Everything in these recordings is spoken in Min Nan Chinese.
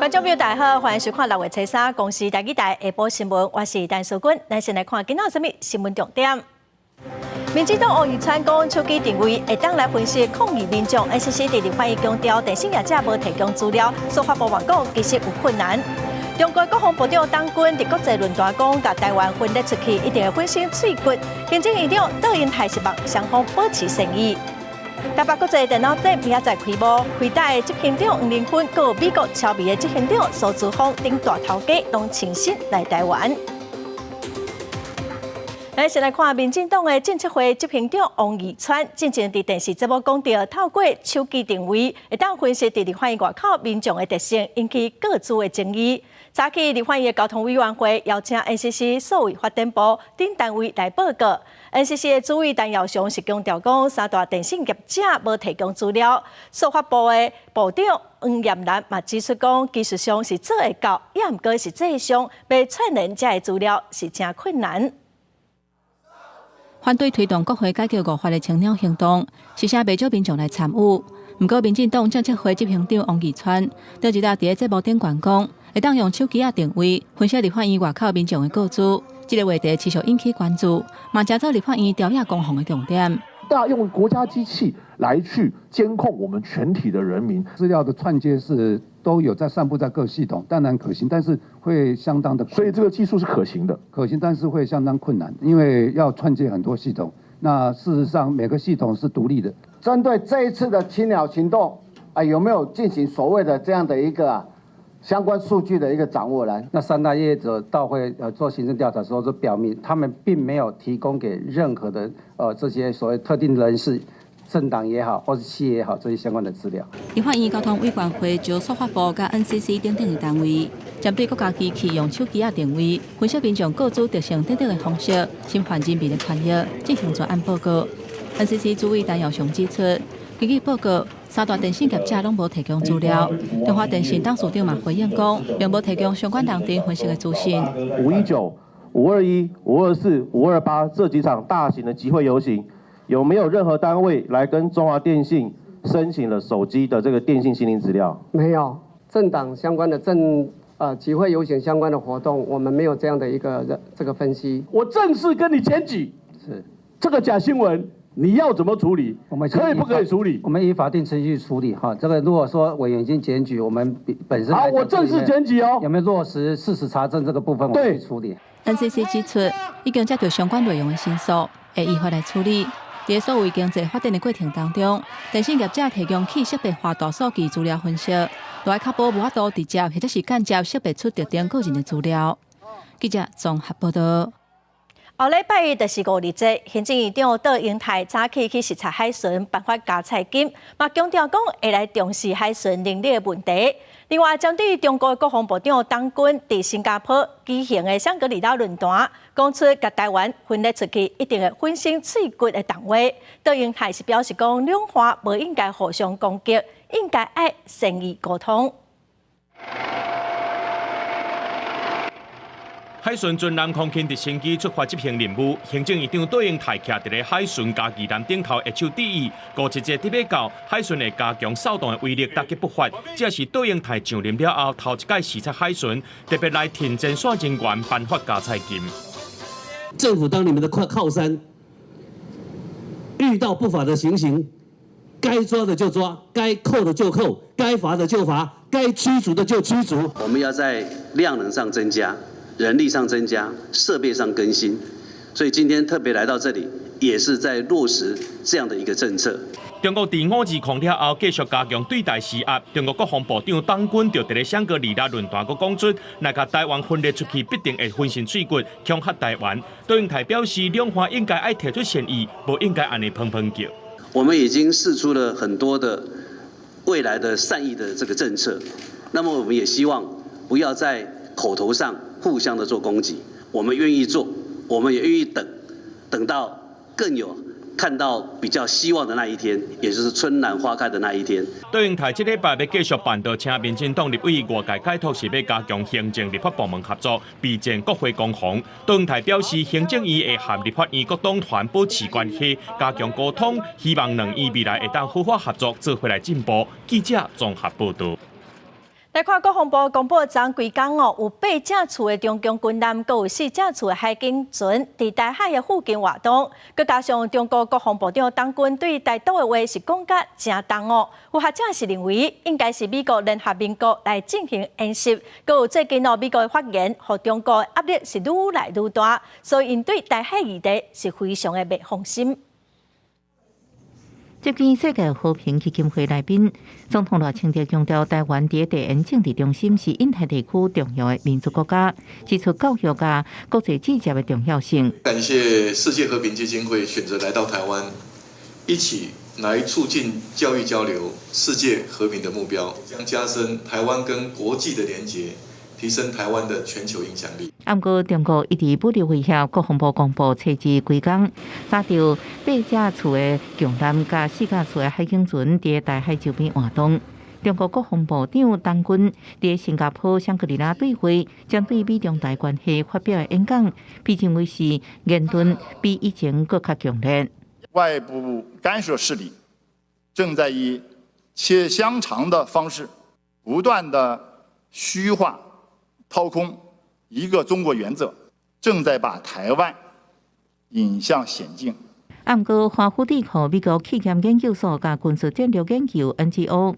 觀眾朋友大家好，歡迎收看六月初三公視台語台下晡新聞，我是陳淑君。咱先來看今仔有啥物新聞重點。民進黨王義川講，手機定位會當來分析抗議民眾，NCC 佇立法院強調，電信業者無提供資料，司法部嘛講其實有困難。中國國防部長黨軍佇國際論壇講，共台灣分裂出去，一定會粉身碎骨。行政院長卓榮泰希望雙方保持善意。台北國際電腦展明仔載開幕，輝達的執行長黃仁勳，佮美國超微的執行長蘇姿豐等大頭家攏親身來台灣。咱先來看民進黨的政策會執行長王義川，進前佇電視節目講著，透過手機定位，會當分析佇立法院外口民眾的特性，引起個資的爭議。早起立法院的交通委員會邀請 NCC 數位發展部等單位來報告。NCC 的主委陳耀祥是強調講，三大電信業者無提供資料。數發部的部長黃艷蘭嘛指出講，技術上是做會到，也毋過實際上欲串連這个資料是誠困難。反對推動國會解救五法的青鳥行動，是啥袂少民眾來參與。毋過，民進黨政策會執行長王義川，昨日佇咧節目頂懸講，會當用手機仔定位分析立法院外口民眾的個資，這个話題持續引起關注，嘛成做立法院朝野攻防的重點。大用國家機器來去監控我們全體的人民，資料的串接是都有在散布在各系統，當然可行，但是會相當的。所以這個技術是可行的，可行，但是會相當困難，因為要串接很多系統。那事實上每個系統是獨立的。針對這一次的青鳥行動，啊，有沒有進行所謂的這樣的一個相關數據的一個掌握呢？那三大業者到會做行政調查時候，就表明他們並沒有提供給任何的這些所謂特定人士、政黨也好，或是企業也好，這些相關的資料。立法院交通委員會就數發部佮 NCC 等等的單位，針對國家機器用手機仔定位分析民眾個資特性等等的方式，侵犯人民的權益，進行專案報告。NCC 主委陳耀祥指出，根據報告，三大電信業者攏無提供資料。中華電信董事長嘛回應講，並無提供相關人陣分析的資訊。 5·19、5·21、5·24、5·28這幾場大型的集會遊行，有沒有任何單位來跟中華電信申請了手機的這個電信信令資料？沒有，政黨相關的集會遊行相關的活動，我們沒有這樣的一個這個分析。我正式跟你檢舉，是這個假新聞。你要怎麼處理？我們可以不可以處理？我們依法定程序處理哈。這個如果說委員已經檢舉，我們本身好，我正式檢舉哦。有沒有落實事實查證這個部分，我們去處理。 NCC 指出，已經接到相關內容的申訴，會依法來處理。佇所謂經濟發展的過程當中，電信業者提供去識別化大數據資料分析，都愛確保無法度直接或者是間接識別出特定個人的資料。記者綜合報道。後禮拜一就是五日節，行政院長卓榮泰早起去視察海巡，頒發加菜金，嘛強調講會來重視海巡能力的問題。另外，針對中國國防部長黨軍佇新加坡舉行的香格里拉論壇，講出共台灣分裂出去一定會粉身碎骨的談話。卓榮泰是表示講，兩岸無應該互相攻擊，應該愛善意溝通。海巡專南空勤直升機出發執行任務，行政院長卓榮泰徛佇咧海巡嘉義艦頂頭握手致意。五七節特別到海巡會加強掃蕩的威力，打擊不法。這是卓榮泰上任了後頭一擺視察海巡，特別來替前線人員頒發加菜金。政府當你們的靠山，遇到不法的情形，該抓的就抓，該扣的就扣，該罰的就罰，該驅逐的就驅逐。我們要在量能上增加。人力上增加，設備上更新，所以今天特別來到這裡，也是在落實這樣的一個政策。中國佇5·20了後，繼續加強對台施壓。中國國防部長黨軍就佇咧香格里拉論壇，閣講出，若共台灣分裂出去，必定會粉身碎骨，恐嚇台灣。卓榮泰表示，兩岸應該愛提出善意，無應該按呢砰砰叫。我們已經釋出了很多的未來的善意的這個政策，那麼我們也希望不要在口頭上互相的做攻擊，我們願意做，我們也願意等，等到更有看到比較希望的那一天，也就是春暖花開的那一天。卓榮泰這禮拜欲繼續辦道，請民進黨立委外界解託是欲加強行政立法部門合作，備戰國會攻防。卓榮泰表示，行政院會和立法院各黨團保持關係，加強溝通，希望兩院未來會當好好合作，做伙來進步。記者綜合報道。來看國防部公布，昨規工哦，有八架次的中共軍艦，閣有四架次的海警船佇台海的附近活動。閣加上中國國防部長黨軍對台獨的話是講甲誠重哦。有學者是認為，應該是美國聯合盟國來進行演習。閣有最近哦，美國的發言，予中國壓力是愈來愈大，所以𪜶對台海議題是非常的袂放心。接見世界和平基金會來賓，總統賴清德強調，臺灣佇地緣政治中心是印太地區重要的民主國家，指出教育佮國際支持的重要性。感謝世界和平基金會選擇來到台灣，一起來促進教育交流、世界和平的目標，將加深台灣跟國際的連結，提升台灣的全球影響力。毋過中國一直武力威脅，國防部公布，初二規工，抓著八架次的共艦佮四架次的海警船佇台海周邊活動。中國國防部長黨軍佇新加坡香格里拉對話，針對美中台關係發表的演講，被認為是言論比以前閣較強烈。外部干涉勢力正在以切香腸的方式，不斷的虛化、掏空一個中國原則，正在把台灣引向險境。毋過，華府智庫美國企業研究所佮軍事戰略研究 NGO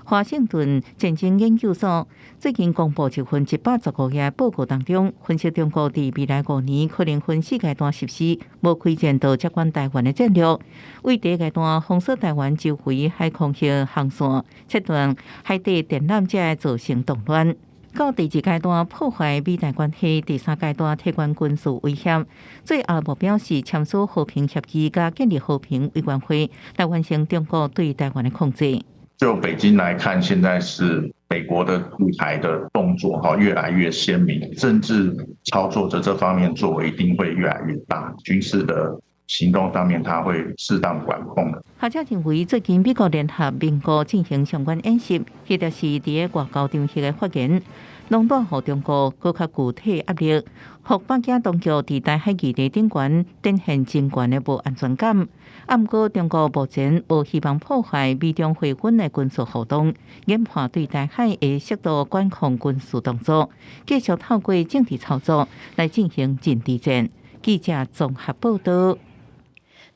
華盛頓戰爭研究所最近公布一份115頁報告當中，分析中國佇未來5年可能分四階段實施無開戰就接管台灣的戰略。為第一階段封鎖台灣周圍海空域航線，切斷海底電纜，才會造成動亂。到第二階段破壞美台關係，第三階段提懸軍事威脅，最後目標是簽署和平協議，佮建立和平委員會，來完成中國對台灣的控制。就北京來看，現在是美國的護台的動作哈越來越鮮明，政治操作的這方面作為一定會越來越大，軍事的行動上面，他會適當管控的。學者認為，最近美國聯合盟國進行相關演習，或者是佇外交場合的發言，攏帶予中國閣較具體壓力，予北京當局佇台海議題頂懸展現真懸的無安全感。啊，毋過中國目前無希望破壞美中會分的軍事互動，研判對台海會適度管控軍事動作，繼續透過政治操作來進行陣地戰。記者綜合報道。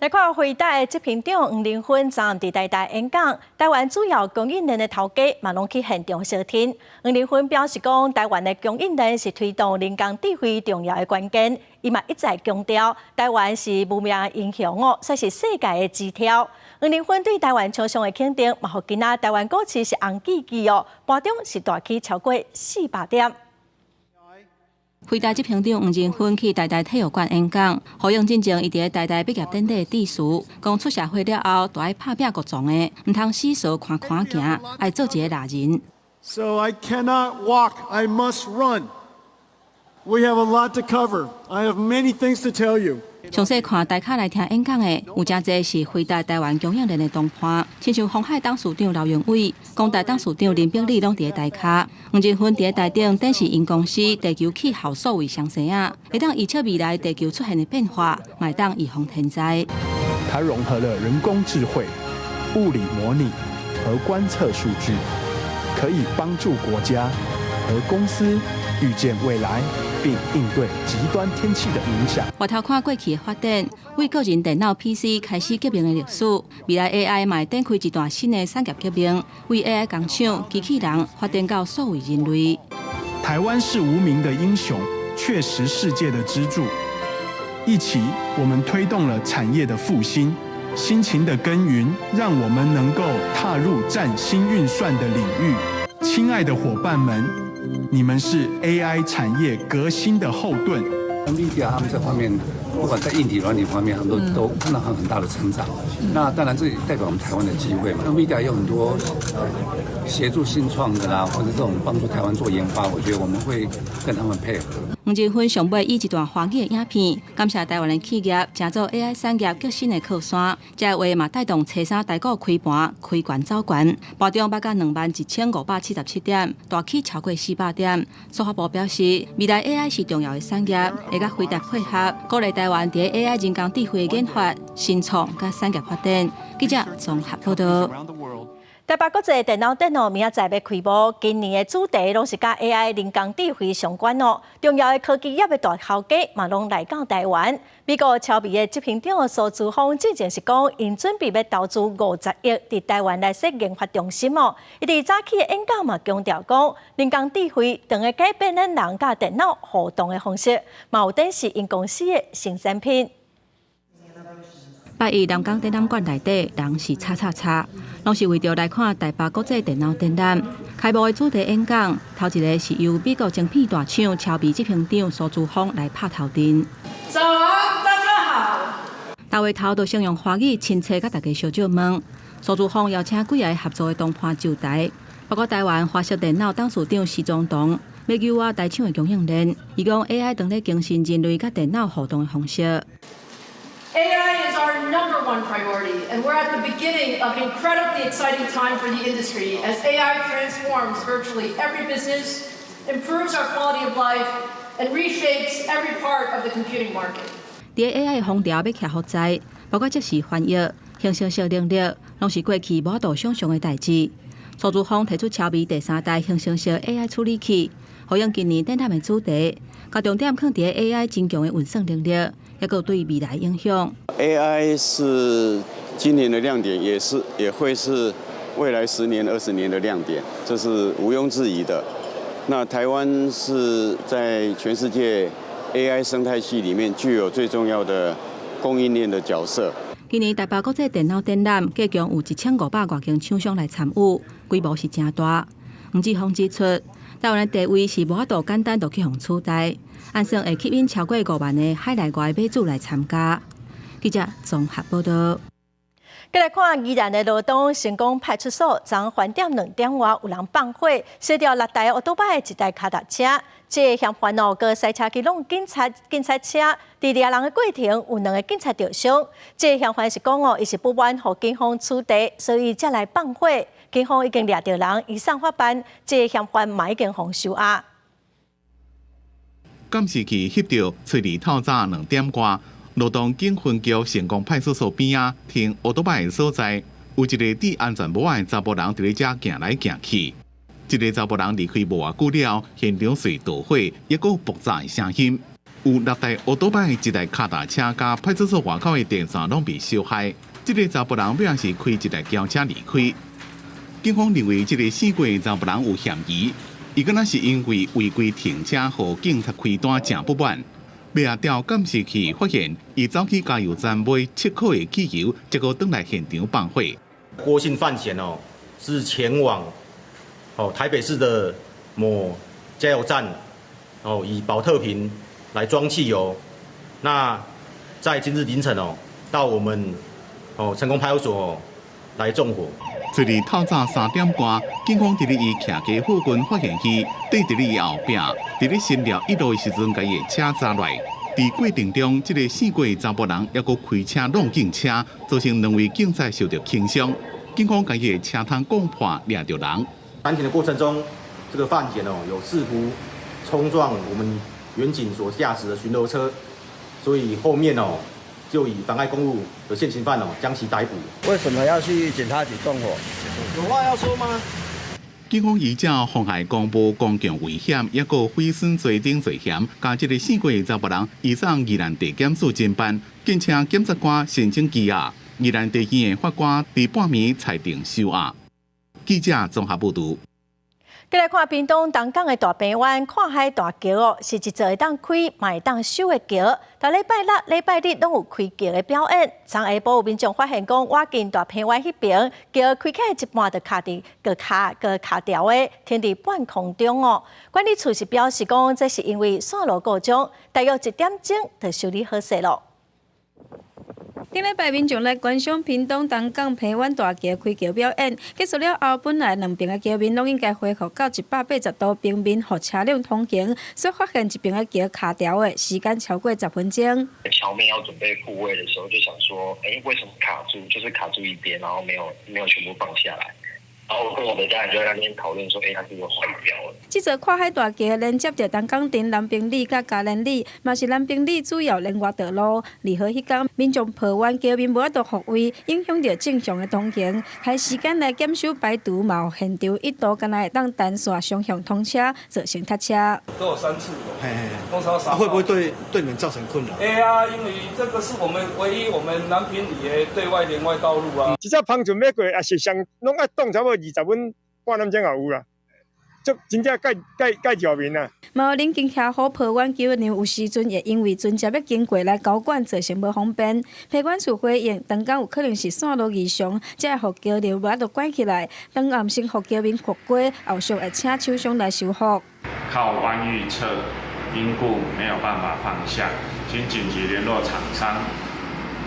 來看輝達的執行長黃仁勳昨暗佇台大演講，台灣主要供應鏈的頭家嘛攏去現場相聽。黃仁勳表示講，台灣的供應鏈是推動人工智慧重要的關鍵。伊嘛一再強調，台灣是無名英雄哦，算是世界的指標。黃仁勳對台灣廠商的肯定，嘛予今仔台灣股市是紅吱吱哦，盤中是大起超過400點。輝達執行長黃仁勳去台大體育館演講，呼應進前伊佇台大畢業典禮致辭，講出社會了後，著愛拍拚國撞的，毋通死趖看看行，愛做一个獵人。 So I cannot walk, I must run. We have a lot to cover. I have many things to tell you. 詳細看台跤來聽演講的，有誠濟是輝達台灣供應鏈的同伴，親像鴻海董事長劉揚偉、光大董事長林伯利攏佇台跤。黃仁勳佇台頂展示𪜶公司地球氣候數位雙生仔，會當預測未來地球出現的變化，嘛會當預防天災。它融合了人工智慧、物理模擬和觀測數據，可以幫助國家和公司預見未來，並應對極端天氣的影響。回頭看過去的發展，為個人電腦 PC 開始革命的歷史，未來 AI 嘛會展開一段新的產業革命，為 AI 工廠、機器人發展到數位人類。台灣是無名的英雄，卻是世界的支柱。一起，我們推動了產業的復興，辛勤的耕耘，讓我們能夠踏入嶄新運算的領域。親愛的夥伴們，你們是 AI 產業革新的後盾。 NVIDIA 他們這方面，不管在硬體、軟體方面，他們都看到很大的成長。那當然，這也代表我們台灣的機會嘛。NVIDIA 有很多協助新創的啦，或者這種幫助台灣做研發，我覺得我們會跟他們配合。黃仁勳上尾以一段華語的影片，感謝台灣的企業，成做 AI 產業革新的靠山。這話嘛帶動初三台股開盤開懸走懸，盤中捌到21,577點，大起超過400點。數發部表示，未來 AI 是重要的產業，會佮輝達配合，鼓勵台灣佇 AI 人工智慧研發、新創佮產業發展。記者綜合報道。台北國際電腦展哦，明仔載欲開幕，今年的主題攏是佮 AI 人工智慧相關哦。重要的科技業的大頭家嘛，攏來到台灣。美國超微的執行長蘇姿豐之前是講，𪜶準備欲投資50億佇台灣來設研發中心哦。伊佇早起的演講嘛，強調講，人工智慧正咧改變咱人佮電腦互動的方式，嘛有展示𪜶公司的新產品。拜一南港展覽館內底人是吵吵吵，攏是為著來看台北國際電腦展覽。開幕的主題演講，頭一个是由美國晶片大廠超微執行長蘇姿豐來拍頭陣。早安，大家好。大話頭就先用華語親切佮大家相借問。蘇姿豐邀請幾个合作的同伴就台，包括台灣華碩電腦董事長施宗東、美紐瓦台廠的供應鏈，伊講 AI 正咧更新人類佮電腦互動的方式。 AI is our number one priority, and we're at the beginning of an incredibly exciting time for the industry as AI transforms virtually every business, improves our quality of life, and reshapes every part of the computing market. 佇 AI 風潮欲徛予在，包括即時翻譯、生成式能力，攏是過去無法度想像的代誌。蘇姿豐提出超微第三代生成式 AI 處理器，呼應今年展覽的主題，共重點放佇 AI 真強的運算能力，抑閣對未來影響。 AI 是今年的亮點，也是也會是未來10年、20年的亮點，這是毋庸置疑的。那台灣是在全世界 AI 生態系裡面具有最重要的供應鏈的角色。今年台北國際電腦展覽，計共有1500外間廠商來參與，規模是誠大。黃志峰指出，台灣的地位是無法度簡單就去予取代，按算會吸引超過5萬个海內外買主來參加。記者綜合報道。繼來看宜蘭的羅東成功派出所，昨昏飯點2點外有人放火，燒掉六台歐多擺的一台跤踏車。這个嫌犯哦，閣駛車去挵警察車，佇掠人的過程有兩个警察著傷。這个嫌犯是講哦，伊是不滿予警方取締，所以才來放火。警方已經掠著人，移送法辦。這个嫌犯嘛已經予收押。監視器翕著，初二透早2點外，羅東警分局成功派出所邊仔停歐多擺的所在，有一个戴安全帽的查埔人佇咧遮行來行去。這个查埔人離開無偌久了，現場隨著火，抑閣有爆炸的聲音。有六台歐多擺、一台跤踏車佮派出所外口的電線攏被燒害。這个查埔人尾仔是開一台轎車離開。警方認為這个姓郭的查埔人有嫌疑，伊敢若是因為違規停車予警察開單誠不滿。尾仔調監視器發現，伊走去加油站買7塊的汽油，結果轉來現場放火。郭姓犯嫌哦，是前往哦台北市的某加油站哦，以寶特瓶來裝汽油。那在今日凌晨哦，到我們哦成功派出所來縱火。昨日透早3點外，警方佇咧伊徛家附近發現伊，綴佇咧伊後壁，佇咧新寮一路的時陣，共伊的車砸落。佇過程中，這个姓郭的查埔人猶閣開車挵警車，造成兩位警察受著輕傷。警方共伊的車窗摃破，掠著人。攔停的過程中，這個犯嫌哦有試圖衝撞我們員警所駕駛的巡邏車，所以後面哦就以妨礙公務的現行犯哦將其逮捕。為什麼要去警察局縱火？有話要說嗎？警方依照妨害公務、公共危險，抑閣毀損罪等罪嫌，共這个姓郭的查埔人移送宜蘭地檢署偵辦，敬請檢察官申請羈押。宜蘭地院的法官佇半暝裁定收押。記者綜合報導。繼來看屏東東港的大鵬灣看海大橋哦，是一座會當開嘛會當收的橋。逐禮拜六、禮拜日攏有開橋的表演。昨下晡有民眾發現講，倚近大鵬灣彼爿橋開起來一半就卡佇閣卡閣卡牢的，停佇半空中哦。管理處是表示講，這是因為線路故障，大約1點鐘就修理好勢囉。頂禮拜民眾來觀賞屏東東港鵬灣大橋開橋表演，結束了後，本來兩爿的橋面攏應該恢復到180度平面，予車輛通行，卻發現一爿的橋卡牢的時間超過10分鐘。橋面要準備復位的時候，就想說，欸，為什麼卡住？就是卡住一邊，然後沒有全部放下來。然後我跟我的家人就在那邊討論說，欸，它是不是壞掉了？這座跨海大橋連接著東港鎮南平里佮嘉蓮里，嘛是南平里主要聯外道路。二號彼工，民眾抱怨橋面無法度復位，影響著正常的通行。開時間來檢修排除，嘛予現場一度敢若會當單線雙向通車，造成塞車。都有三次，通常會不會對你們造成困擾？會啊，因為這個是我們唯一我們南平里的對外聯外道路啊。一隻帆船欲過，也是上攏愛擋差不多20分半點鐘也有啦，就真正蓋蓋蓋橋面啊。嘛有鄰近徛戶抱怨橋梁有時陣會因為船隻欲經過來交管，造成無方便。機關處回應，當工有可能是線路異常，才會予橋梁無法度關起來。當暗先予橋面復歸，後續會請廠商來修復。靠彎預測因故沒有辦法放下，經緊急聯絡廠商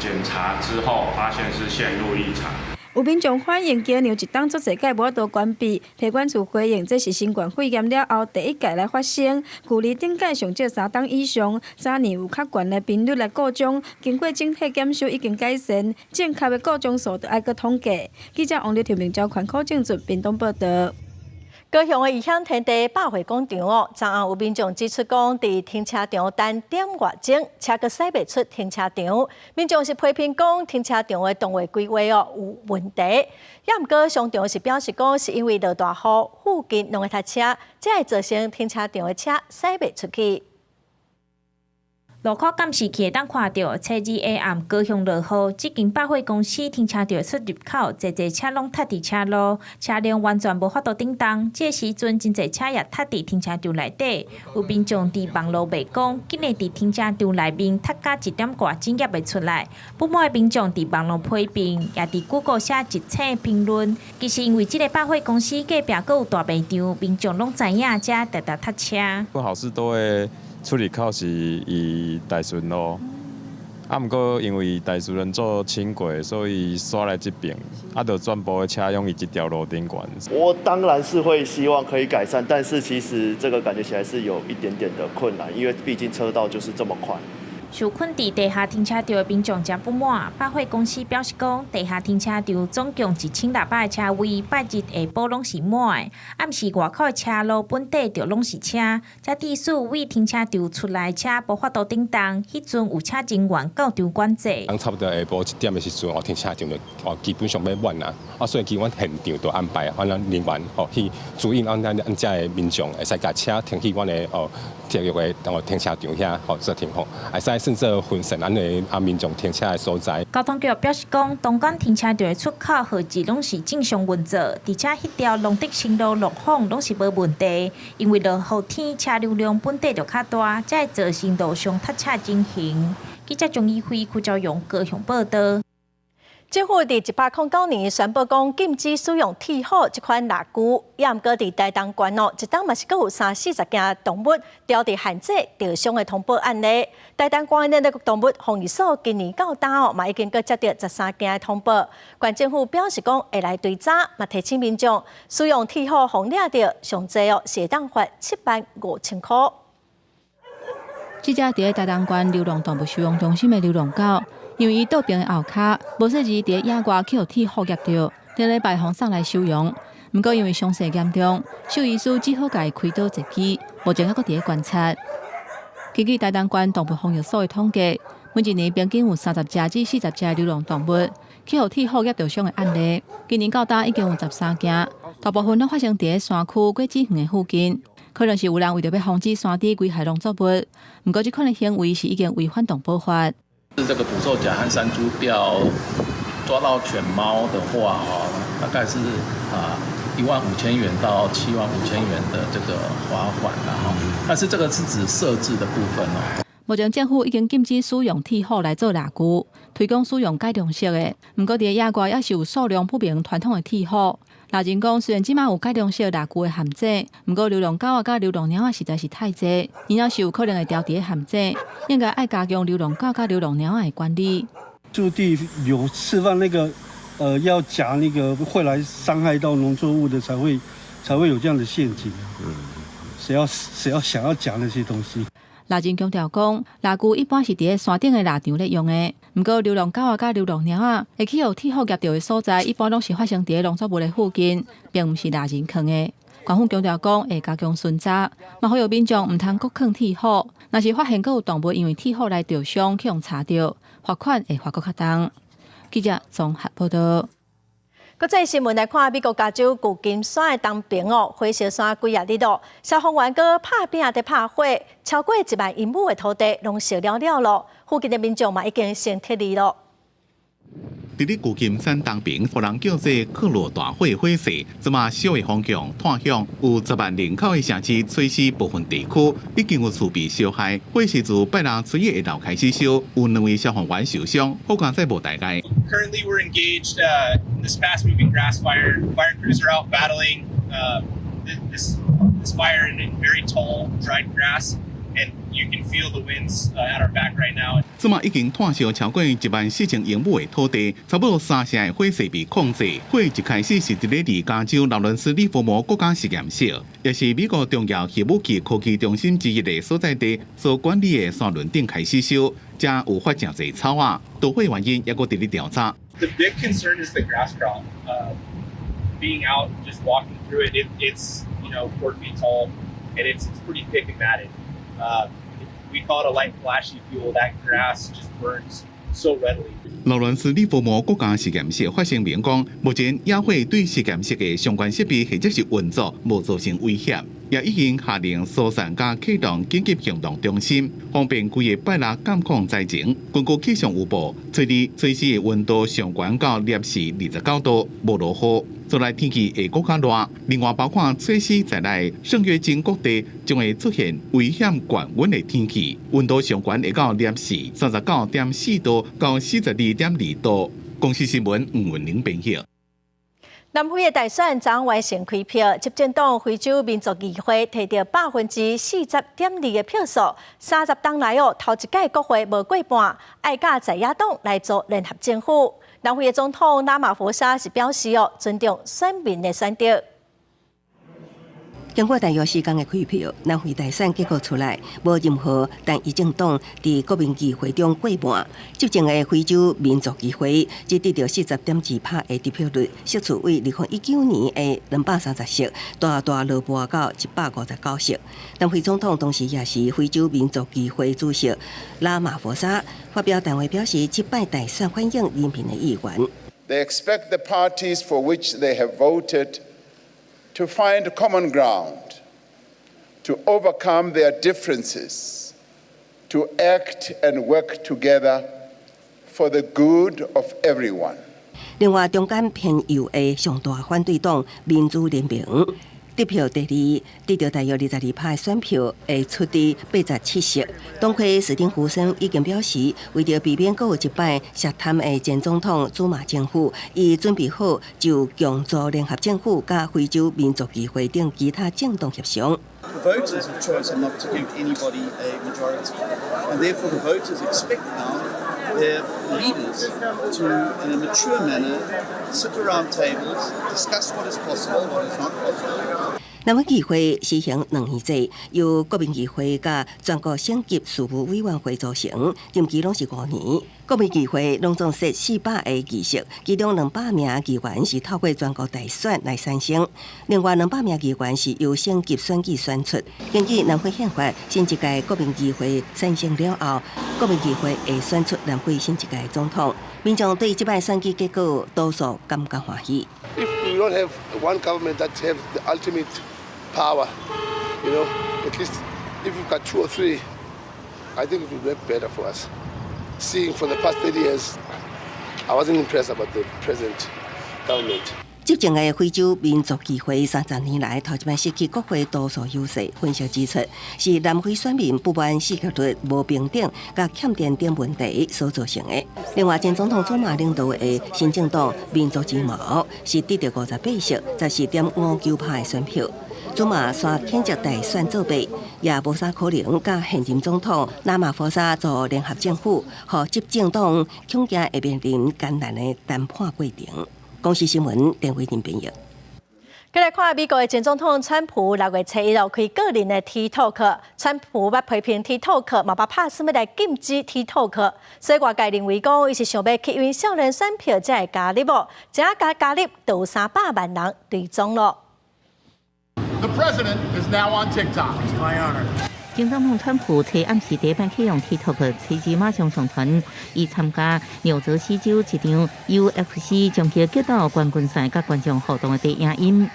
檢查之後，發現是線路異常。有民眾反映橋梁一冬足濟擺無法度關閉，機關處回應這是新冠肺炎了後第一屆來發生，舊年頂屆上少3冬以上，早年有較懸的頻率來故障，經過整體檢修已經改善，正確的故障數著愛閣統計。記者王麗婷、明昭、環科正準屏東報導。高雄的異鄉天地百貨廣場哦，昨暗有民眾指出講，佇停車場等點外鐘，車閣駛袂出停車場。民眾是批評講，停車場的動畫規劃哦有問題。也毋過商場是表示講，是因為落大雨，附近攏會塞車，才會造成停車場的車駛袂出去。路口監視器會當看著，初二下暗高雄落雨，這間百貨公司停車場出入口，濟濟車攏塞佇車路，車輛完全無法度頂動。這時陣真濟車也塞佇停車場內底，有民眾佇網路罵講，竟然佇停車場內面塞甲一點外鐘猶袂出來。不滿的民眾佇網路批評，也佇 Google 寫一切評論。其實因為這个百貨公司隔壁閣有大賣場，民眾攏知影遮常常塞車。不好事都會出入口是以大順路，啊，毋過因為大順人做輕軌，所以煞來這邊，啊，就全部的車攏佇這條路頂懸。我當然是會希望可以改善，但是其實這個感覺起來是有一點點的困難，因為畢竟車道就是這麼寬。受困佇地下停車場的民眾誠不滿，百貨公司表示講，地下停車場總共1600個車位，拜日下晡攏是滿的，暗時外口的車路本底就攏是車，才致使對停車場出來車無法度頂動，彼陣有車人員到場管制。當差不多下晡1點的時陣，哦，停車場就哦基本上欲滿啊，啊，所以其實阮現場就安排阮人員哦去指引阮咱咱遮的民眾會使共車停去阮的哦特約的哦停車場遐吼做停放，會使甚至分散咱的啊民眾停車的所在。交通局表示講，東港停車場的出口號誌攏是正常運作，而且彼條龍德新路路況攏是無問題。因為落雨天車流量本底就較大，才會造成路上塞車情形。記者張怡輝、邱昭勇高雄報導。政府佇109年宣布講禁止使用鐵斧這款獵具，也毋過佇台東縣哦，一冬嘛是閣有三四十件動物牢佇陷阱著傷的通報案例。台東縣的那個動物防疫所今年到今哦，嘛已經閣接著13件的通報。縣政府表示講會來追查，嘛提醒民眾使用鐵斧予掠著，上濟哦是會當罰7萬5千箍。這隻佇台東縣流浪動物收容中心的流浪狗，因為伊倒爿的後跤無細膩佇野外去予鐵斧夾著，頂禮拜予送來收容。毋過因為傷勢嚴重，獸醫師只好共伊開刀截肢，目前猶閣佇咧觀察。根據台東縣動物防疫所的統計，每一年平均有30隻至40隻流浪動物去予鐵斧夾著傷的案例。今年到今已經有13件，大部分攏發生佇咧山區果子園的附近。可能是有人為著欲防止山豬危害農作物，毋過這款的行為是已經違反動保法。是這個捕獸夾和山豬釣抓到犬貓的話，哦，大概是1萬5千元到7萬5千元的這個罰款啦，哈。但是這個是指設置的部分哦。目前政府已經禁止使用鐵斧來做獵具，推廣使用改良式的。毋過佇野外猶是有數量不明傳統的鐵斧。獵人講，雖然這馬有改良式獵具的陷阱，毋過流浪狗仔佮流浪貓仔實在是太濟，因而是有可能會牢佇咧陷阱，應該愛加強流浪狗佮流浪貓仔的管理。駐地有釋放那個，要夾那個會來傷害到農作物的，才會有這樣的陷阱。誰要想要夾那些東西？獵人強調講，獵具一般是佇咧山頂的獵場咧用的，毋過流浪狗仔佮流浪貓仔會去予鐵虎夾著的所在，一般攏是發生佇咧農作物的附近，並毋是獵人囥的。官府強調講會加強巡查，嘛呼籲民眾毋通閣囥鐵虎。若是發現閣有動物因為鐵虎來著傷，去予查著，罰款會罰閣較重。記者綜合報道。國際新聞來看，美國加州舊金山的東爿哦，火燒山幾仔日咯，消防員閣拍拼佇拍火，超過1萬英畝的土地攏燒了了咯。附近的民眾嘛已經先撤離咯。佇咧舊金山東爿，予人叫做克羅大火火勢，這馬燒的方向拖向有10萬人口的城市崔西部分地區，已經有厝被燒害。火勢自拜六初一下晝開始燒，有兩位消防員受傷，好佳哉無大礙。 Currently, we're engaged in this fast-moving grass fire. Fire crews are out battling this fire in very tall, dried grass, and you can feel the winds at our back right now. 這馬已經拖燒超過1萬4千英畝的土地，差不多三成的火勢被控制。火一開始是佇咧離加州勞倫斯利佛摩國家實驗室，也是美國重要核武器科技中心之一的所在地所管理的山崙頂開始燒，遮有發誠濟草仔，導火原因猶閣佇咧調查。 The big concern is the grass crop. Being out, just walking through it, it's 4 feet tall, and it's pretty thick and matted. We call it a light flashy fuel. That grass just burns so readily. 勞倫斯利佛摩國家實驗室發聲明講，目前野火對實驗室的相關設備或者是運作無造成威脅，也已經下令疏散佮啟動緊急行動中心，方便規个拜六監控災情。根據氣象預報，初二、初四的溫度上懸到攝氏29度，無落雨。再來天氣會閣較熱，另外包括初四在內，聖約金各地將會出現危險高溫的天氣，溫度上懸會到攝氏39.4度到42.2度。公視新聞吳文玲編譯。南非的大選昨完成開票，執政黨非洲民族議會提著40.2%的票數，30冬來哦，頭一屆國會無過半，愛佮在野黨來組聯合政府。南非的總統拉馬佛沙是表示哦，尊重選民的選擇。經過大約4工的開票，南非大選結果出來，無任何單一政黨佇國民議會中過半。執政的非洲民族議會只得著40.2%的得票率，席次為2019年的230席，大大落敗到159席。南非總統同時也是非洲民族議會主席拉馬佛沙發表談話表示，這擺大選反映人民的意願。 They expect the parties for which they have voted to find common ground, to overcome their differences, to act and work together for the good of everyone. 另外，中間偏右的上大反對黨民主聯盟得票第二，得著大約22%的選票，會出佇87席。黨魁史汀夫森已經表示，為著避免閣有一擺涉貪的前總統祖馬政府，伊準備好就共組聯合政府佮非洲民族議會等其他政黨協商。 The voters have chosen not to give anybody a majority, and therefore the voters expect now their leaders to, in a mature manner, sit around tables, discuss what is possible, what is not possible. 南非議會實行兩院制，由國民議會佮全國省級事務委員會組成，任期攏是5年。國民議會攏總設400個議席，其中200名議員是透過全國大選來產生，另外200名議員是由省級選舉選出。根據南非憲法，新一屆國民議會產生了後，國民議會會選出南非新一屆總統。民眾對這擺選舉結果多數感覺歡喜。 If we don't have one government that have the ultimate power, at least if we've got two or three, I think it would work better for us. Seeing for the past 30 years, I wasn't impressed about the present government. 執政的非洲民族議會30年來頭一擺失去國會多數優勢，分析指出是南非選民不滿失業率無平等、佮欠電等問題所造成的。另外，前總統祖馬領導的新政黨民族之矛是得著58席，14.59%的選票。祖馬煞譴責大選作弊，也無啥可能佮現任總統拉馬佛沙組聯合政府，予執政黨恐驚會面臨艱難的談判過程。公視新聞，鄧偉仁編譯。閣來看美國的前總統川普6月初一開個人的 TikTok，川普捌批評 TikTok，嘛捌拍算欲來禁止 TikTok，所以外界認為講，伊是想欲吸引少年選票才會加入哦，這加加入就有300萬人追蹤囉。 The president is now on TikTok. It's my honor. 前總統川普昨暗時第一擺啟用 TikTok，隨即馬上上傳，伊參加紐澤西州一場 UFC 終極格鬥冠軍賽佮觀眾互動的短影音。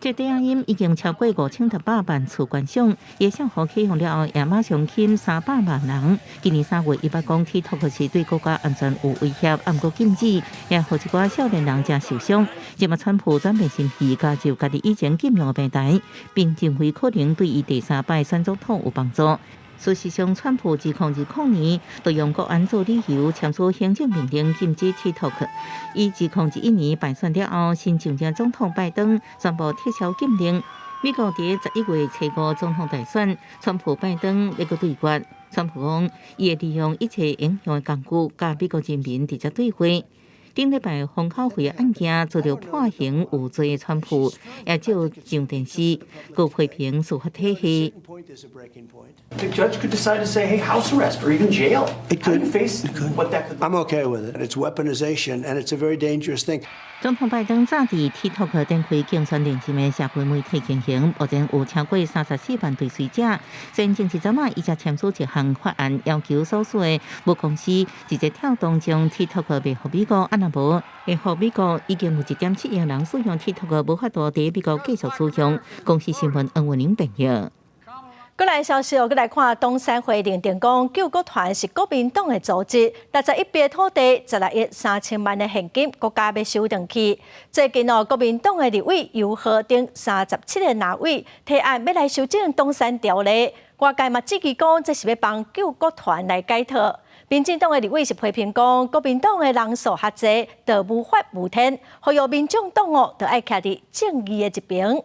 這短影音已經超過5600萬次觀賞，伊帳號啟用了後，也馬上吸300萬人。今年3月，伊捌講 TikTok 是對國家安全有威脅，毋過禁止，也予一寡少年人誠受傷。這馬川普轉變心意，加入家己以前禁用的平台，並認為可能對伊第三擺選總統有幫助。事實上，川普2020年就用國安做理由簽署行政命令禁止 TikTok。伊2021年敗選了後，新上任總統拜登宣布撤銷禁令。美國佇11月初五總統大選，川普拜登欲閣對決。川普講，伊會利用一切影響的工具，佮美國人民直接對話。頂禮拜封口費案件遭著判刑有罪的川普，也照上電視，閣批評司法體系。 The judge could decide to say, hey, house arrest or even jail. It could. Face what that could. I'm okay with it. It's weaponization, and it's a very dangerous thing. 總統拜登早佇 TikTok 展開競選連線的社群媒體進行，目前有超過34萬追隨者。前前一陣仔，伊才簽署一項法案，要求所屬的母公司直接跳動將 TikTok 賣予美國，啊若無會予美國已經有1.7億人使用 TikTok，無法度佇美國繼續使用。公視新聞黃文玲編譯。閣來消息哦，閣來看董山會認定講救國團是國民黨的組織，61筆土地，16億3000萬的現金，國家欲收轉去。最近哦，國民黨的立委游賀等37個藍委提案欲來修正黨產條例，外界嘛質疑講這是欲幫救國團來解套。民進黨的立委是批評講，國民黨的人數較濟，就無法無天，呼籲民眾黨哦，著愛徛佇正義的一邊。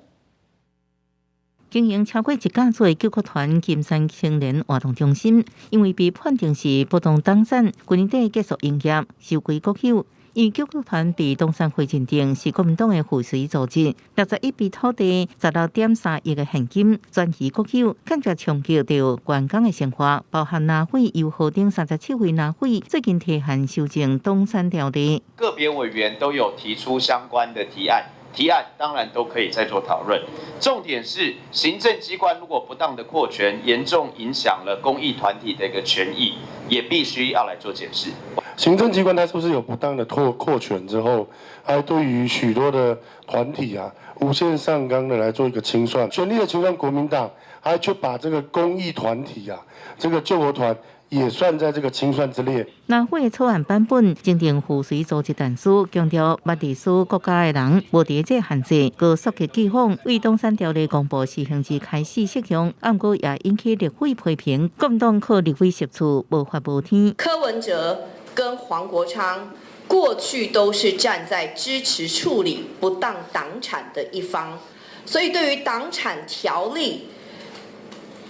經營超過一甲子的救國團金山青年活動中心，因為被判定是不當黨產，去年底結束營業，收歸國有。因為救國團被董山會認定是國民黨的附隨組織，61筆土地，16.3億的現金轉移國有，間接衝擊著員工的生活，包含藍委游賀等37位藍委，最近提案修正黨產條例。個別委員都有提出相關的提案。提案當然都可以再做討論，重點是行政機關如果不當的擴權，嚴重影響了公益團體的一個權益，也必須要來做檢視。行政機關它是不是有不當的擴權之後，還對於許多的團體啊，無限上綱的來做一個清算，權力的清算，國民黨還去把這個公益團體啊，這個救國團。也算在這個清算之列。藍委草案版本增訂附隨組織但書，強調捌歷史國家的人無佇這限制，閣溯及既往，對黨產條例公布施行時開始適用，毋過也引起立委批評，國民黨靠立委席次無法無天。柯文哲跟黃國昌過去都是站在支持處理不當黨產的一方，所以對於黨產條例，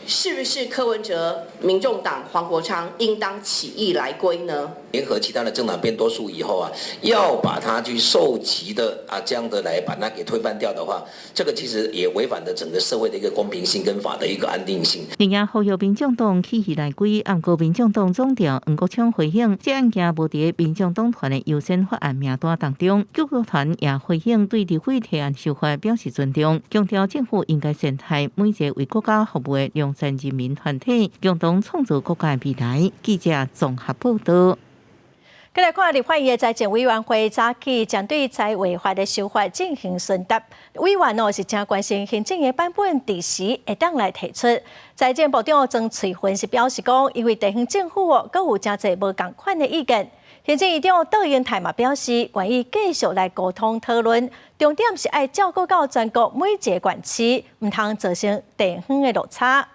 是不是柯文哲、民眾黨、黃國昌應當起義來歸呢？聯合其他的政黨變多數以後啊，要把它去溯及的啊，這樣的來把它給推翻掉的話，這個其實也違反了整個社會的一個公平性跟法的一個安定性。另外，呼籲民眾黨起義來歸，毋過民眾黨總召黃國昌回應，這案件無佇民眾黨團的優先法案名單當中。救國團也回應對立委提案修法表示尊重，強調政府應該善待每一個為國家服務的良善人民團體，共同創造國家的未來。記者綜合報道。閣來看立法院的財政委員會早起針對財衛法的修法進行詢答，委員哦是誠關心行政的版本佇時會當來提出。財政部長曾翠芬是表示講，因為地方政府哦，閣有誠濟無仝款的意見。行政院長杜英泰嘛表示，願意繼續來溝通討論，重點是愛照顧到全國每一個縣市，毋通造成地方的落差。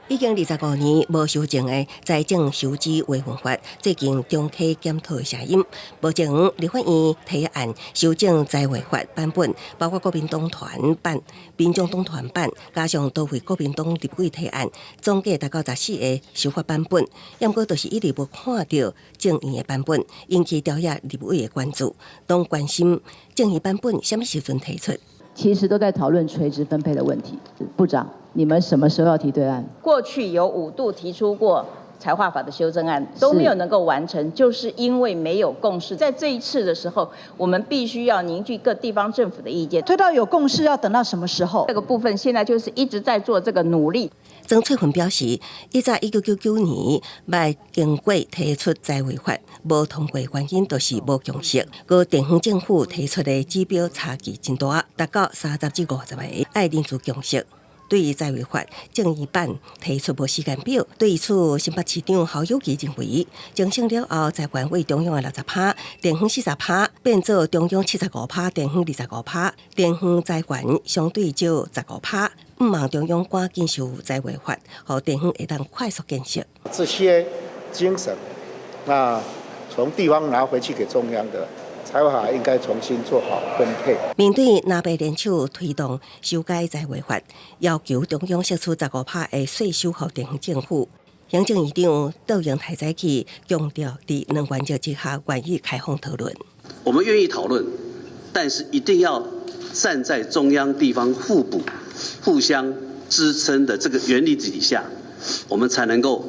已經25年無修正的財政收支維穩法，最近重啟檢討的聲音。目前立法院提案修正財劃法版本，包括國民黨團版、民眾黨團版，加上多位國民黨立委提案，總計達到14個修法版本。毋過就是一直無看著眾議院的版本，引起朝野立委的關注，攏關心眾議版本啥物時陣提出。其實都在討論垂直分配的問題，部長。你們什麼時候要提對案？過去有5度提出過財劃法的修正案，都沒有能夠完成，就是因為沒有共識。在這一次的時候，我們必須要凝聚各地方政府的意見，推到有共識要等到什麼時候？這個部分現在就是一直在做這個努力。曾翠芬表示，伊在1999年捌經過提出財劃法，無通過原因就是無共識。閣地方政府提出的指標差距真大，達到30至50個，愛凝聚共識。對於財劃法眾議版提出無時間表，對此新北市長侯友宜認為，精省了後，財權為中央的60趴，地方40趴，變做中央75趴，地方25趴，地方財權相對少15趴。毋望中央趕緊修財劃法，予地方會當快速建設。這些精神，那從地方拿回去給中央的。財劃法應該重新做好分配。面對藍白聯手推動修改財劃法，要求中央釋出15趴的稅收予地方政府。行政院長卓榮泰早起強調，佇兩原則之下願意開放討論。我們願意討論，但是一定要站在中央地方互補、互相支撐的這個原理底下，我們才能夠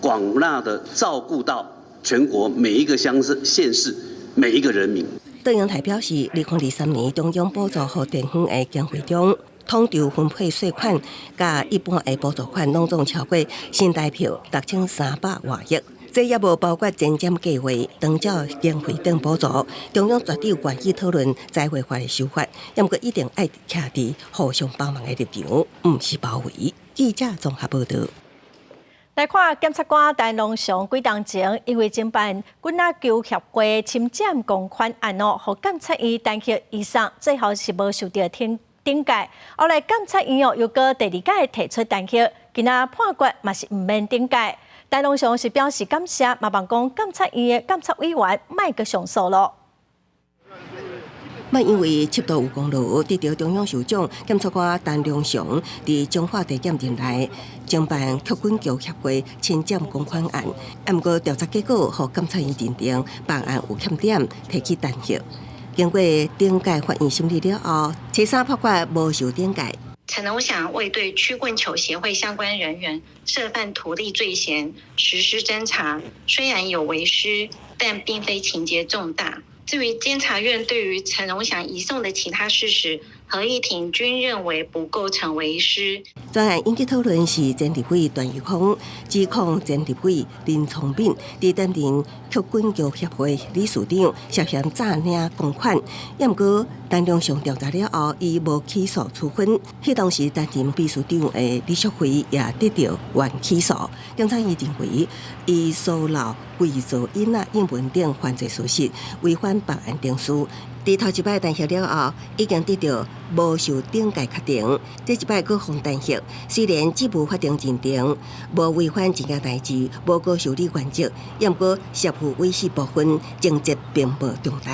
廣納的照顧到全國每一個鄉鎮、縣市。每一個人民。卓榮泰表示，2023年中央補助予地方的經費中，統籌分配稅款，佮一般的補助款，攏總超過新台票6300外億。這也無包括前瞻計劃、長照經費等補助。中央絕對願意討論財劃法的修法，毋過一定愛徛佇互相幫忙的立場，毋是包圍。記者綜合報導。來看檢察官陳龍祥幾冬前，因為偵辦滾仔球協會侵佔公款案哦，予監察院彈劾移送，最後是無受著懲戒。後來監察院哦又閣第二擺提出彈劾，今仔判決嘛是毋免懲戒。陳龍祥是表示感謝，嘛望講監察院的監察委員莫閣上訴囉。莫因為緝毒有功勞，得著中央首獎，檢察官陳龍祥佇彰化地檢任內偵辦曲棍球協會侵佔公款案，毋過調查結果予監察院認定辦案有欠點，提起彈劾。經過頂界法院審理了後，初三判決無受懲戒。陳龍祥未對曲棍球協會相關人員涉犯圖利罪嫌實施偵查，雖然有違失，但並非情節重大。至於監察院對於陳榮祥移送的其他事實，合議庭均認為不構成違失。專案引起討論是前立委段宜康指控前立委林聰敏佇擔任曲棍球協會理事長涉嫌詐領公款，抑毋過陳龍祥調查了後，伊無起訴處分。彼當時擔任秘書長的李淑慧也得著緩起訴。檢察院認為，伊疏漏偽造印仔印文等犯罪事實，違反辦案程序。佇頭一擺彈劾了後，已經得著無受懲戒確定。這一擺閣予彈劾，雖然只無法定認定無違反這件代誌，無過受理原則，抑毋過涉負違失部分情節並無重大。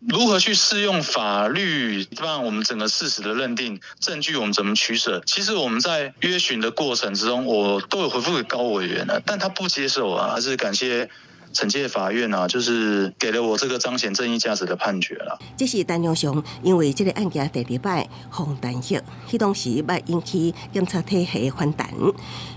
如何去適用法律？讓我們整個事實的認定、證據，我們怎麼取捨？其實我們在約詢的過程之中，我都有回覆給高委員了，但他不接受啊，還是感謝懲戒法院啊，就是給了我這個彰顯正義價值的判決啦。這是陳龍祥因為這個案件第二擺予彈劾，彼當時捌引起檢察體系反彈，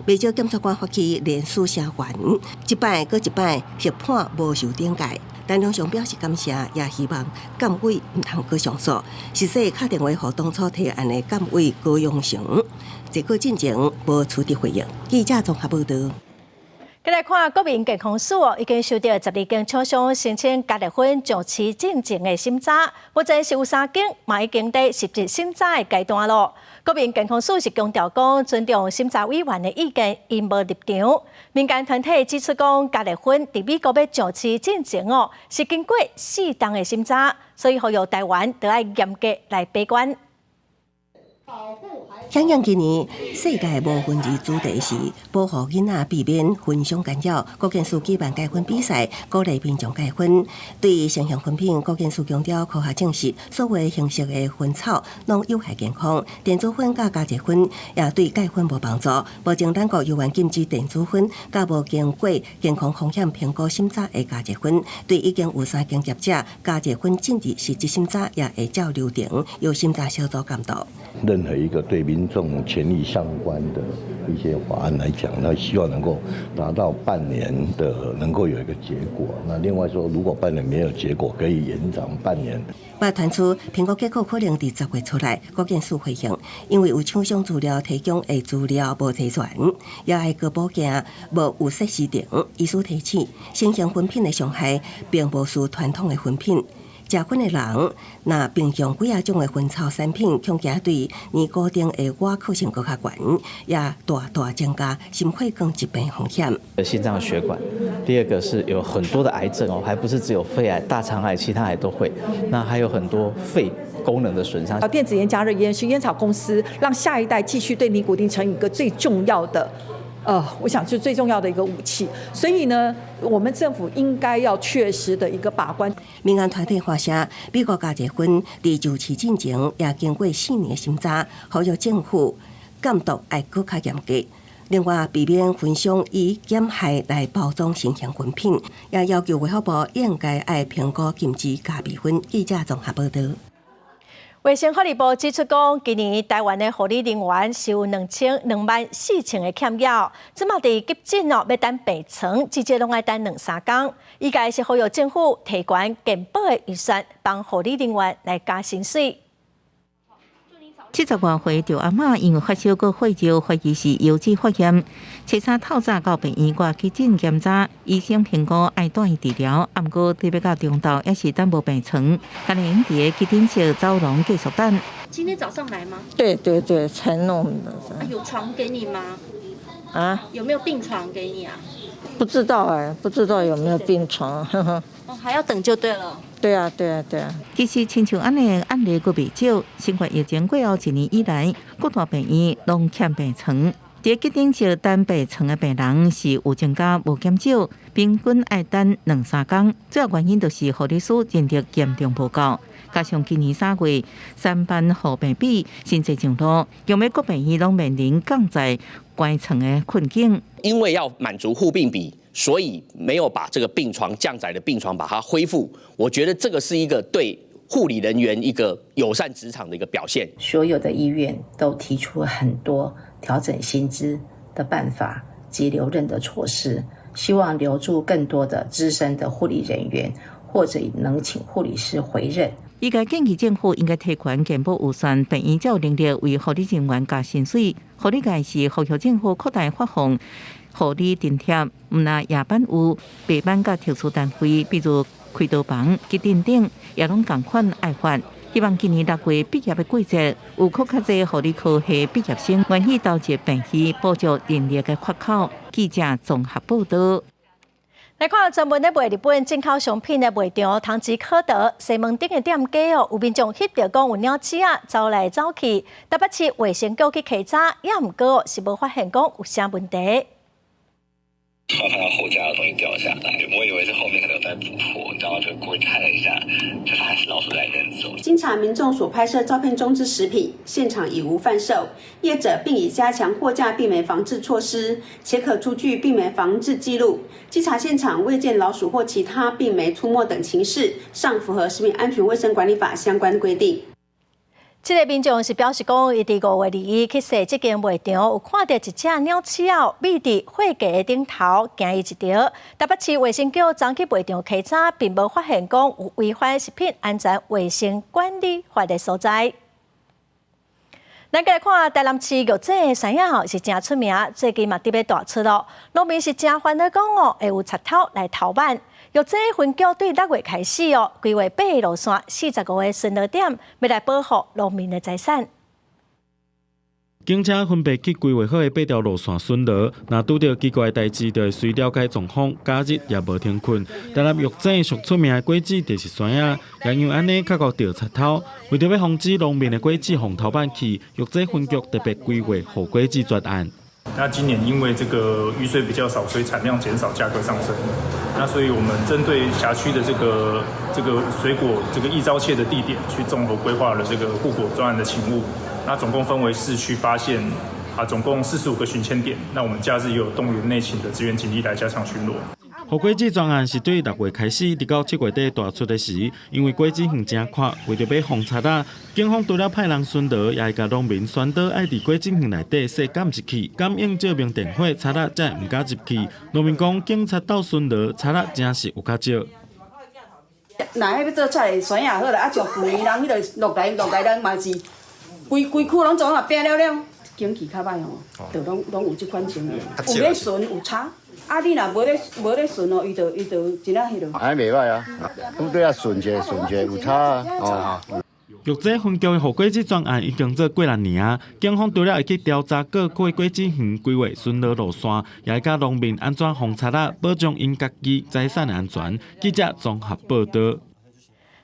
袂少檢察官發起聯署聲援，這擺閣一擺協判無受懲戒。陳龍祥表示感謝，也希望監委毋通閣上訴。實際敲電話予當初提案的監委高永成，這個進前無取得回應。記者綜合報導。繼來看國民健康署哦，已經收著12間廠商申請加熱粉上市進前的審查，目前是有三間嘛已經佇實質審查的階段囉。國民健康署是強調講尊重審查委員的意見，𪜶無立場。民間團體指出講，加熱粉佇美國欲上市進前哦，是經過適當的審查，所以呼籲台灣著愛嚴格來把關。響應今年世界無薰日主題是保護囡仔避免薰傷干擾，國健署舉辦戒薰比賽，鼓勵民眾戒薰。對新型薰品，國健署強調科學證實，所有形式的薰草攏有害健康。電子薰佮加熱薰也對戒薰無幫助。目前咱國猶原禁止電子薰，佮無經過健康風險評估審查的加熱薰。對已經有三更業者，加熱薰進入實質審查也會照流程由審查小組監督。任何一個對民眾權益相關的一些法案來講，那希望能夠達到半年的，能夠有一個結果。那另外說，如果半年沒有結果，可以延長半年。嘛傳出評估結果可能佇10月出來，國健署回應，因為有廠商資料提供的資料無齊全，也愛閣補件無有設時程。醫師提醒，新型薰品的傷害並無輸傳統的薰品。食薰的人，若平常幾仔種的薰草產品，恐驚對尼古丁的倚靠性閣較懸，也大大增加心血管疾病風險。心臟血管，第二個是有很多的癌症哦，還不是只有肺癌、大腸癌，其他癌都會。那還有很多肺功能的損傷。電子菸、加熱菸是菸草公司讓下一代繼續對尼古丁成癮一個最重要的。我想是最重要的一個武器，所以呢，我們政府應該要確實的一個把關。民間團體發聲，美國加熱薰佇上市進前也經過4年審查，呼籲政府監督愛閣較嚴格。另外，避免薰商以減害來包裝新型薰品，也要求衛福部應該愛評估禁止加味薰。記者綜合報導。衛生福利部指出講，今年台灣的護理人員是有24,000個欠額，這馬佇急診哦，欲等病床，至少攏愛等兩三工。醫界是呼籲政府提懸健保的預算，幫護理人員來加薪水。70外歲著阿嬤因為發燒閣火熱，懷疑是腰子發炎。初三透早到病院掛急診檢查，醫生評估愛帶伊治療，毋過特別到中晝猶是等無病床，干焦佇急診室走廊繼續等。今天早上來嗎？對對對，才弄的。啊，有床給你嗎？啊？有沒有病床給你啊？不知道哎，不知道有沒有病床。哦，還要等就對了。對啊，對啊，對啊。其實，親像按呢案例閣袂少。新冠疫情過後一年以來，各大病院攏欠病床。佇急診室等病床的病人是有增加無減少，平均愛等兩三工。主要原因就是護理師人力嚴重無夠，加上今年3月三班護病比新制上路，讓每個病院攏面臨降載關床的困境。因為要滿足護病比，所以沒有把這個病床降載的病床把它恢復。我覺得這個是一個對護理人員一個友善職場的一個表現。所有的醫院都提出很多調整薪資的辦法及留任的措施，希望留住更多的資深的護理人員，或者能請護理師回任。醫界建議政府應該提懸健保預算，病院才有能力為護理人員加薪水。護理界是呼籲政府擴大發放護理津貼，毋但夜班有，白班佮特殊單位，比如開刀房、急診等，也攏仝款愛發。希望今年6月畢業的季節，有閣較濟護理科系畢業生願意投入病院，補足人力的缺口。記者綜合報導。來看專門咧賣日本進口商品的賣場，唐吉訶德西門町的店家哦，有民眾翕著講有鳥鼠仔走來走去，台北市衛生局去稽查，也毋過是無發現講有啥問題。我看到貨架的東西掉下來，我以為是後面可能有在補貨，然後就過去看了一下，就發現是老鼠在裡面走。經查民眾所拍攝照片中之食品，現場已無販售，業者並已加強貨架病媒防治措施，且可出具病媒防治記錄。稽查現場未見老鼠或其他病媒出沒等情事，尚符合食品安全衛生管理法相關規定。這個民眾是表示講，伊佇5月21去踅這間賣場，有看著一隻鳥鼠仔覕佇貨架的頂頭，驚伊一趒。台北市衛生局昨去賣場稽查，並無發現講有違反食品安全衛生管理法的所在。咱閣來看台南市玉井的山仔吼是誠出名，最近嘛特別大出囉。農民是誠煩惱講哦，會有賊偷來偷挽。玉井分局對6月開始哦，規劃八個路線，45個巡邏點，欲來保護農民的財產。警車分別去規劃好的八條路線巡邏，若拄著奇怪的代誌，就會隨了解狀況，假日也無停睏。台南玉井上出名的果子就是酸仔，也因為按呢較會著賊偷。為著欲防止農民的果子予偷辦去，玉井分局特別規劃護果子專案。那今年因為這個雨水比較少，所以產量減少，價格上升。那所以我們針對轄區的這個水果這個易遭竊的地點，去綜合規劃了這個護果專案的勤務。那總共分為4區8縣，啊，總共45個巡檢點。那我們假日也有動員內勤的支援警力來加強巡邏。護果子專案是對6月開始，直到7月底大出的時，因為果子園誠闊，為著欲防賊仔，警方除了派人巡邏，也會共農民宣導愛佇果子園內底設監視器，感應照明電火，賊仔才會毋敢入去。農民講，警察鬥巡邏，賊仔真是有較少。若彼欲做菜酸仔好啦，啊像舊年人彼个落來落來，人嘛是規規區攏總啊變了了，景氣較䆀吼，就攏攏有這款情形，有咧巡有差。啊！你若無咧巡哦，伊就真正彼落。按呢袂䆀啊，拄對啊巡者巡者有差啊，哦。玉井分局的護果子專案已經做幾若年啊，警方除了會去調查各區果子園規劃巡邏路線，也會教農民按怎防賊仔，保障𪜶家己財產的安全。記者綜合報導。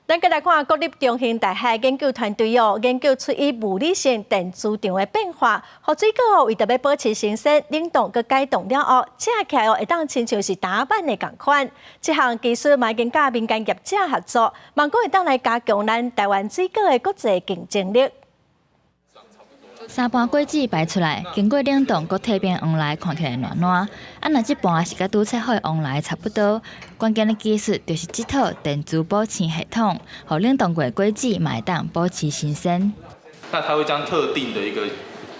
咱閣來看國立中興大學研究團隊哦，研究出以物理性電磁場的變化，予水果哦，為著欲保持新鮮，冷凍閣解凍了後，食起來哦會當親像是打板的仝款。這項技術嘛已經佮民間業者合作，望講會當來加強咱台灣水果的國際競爭力。三盤果子擺出來，經過冷凍閣退變黃梨，看起來爛爛。啊，若這盤是佮拄切好的黃梨差不多。關鍵的技術就是這套電磁保鮮系統，予冷凍過的果子嘛會當保持新鮮。那它會將特定的一個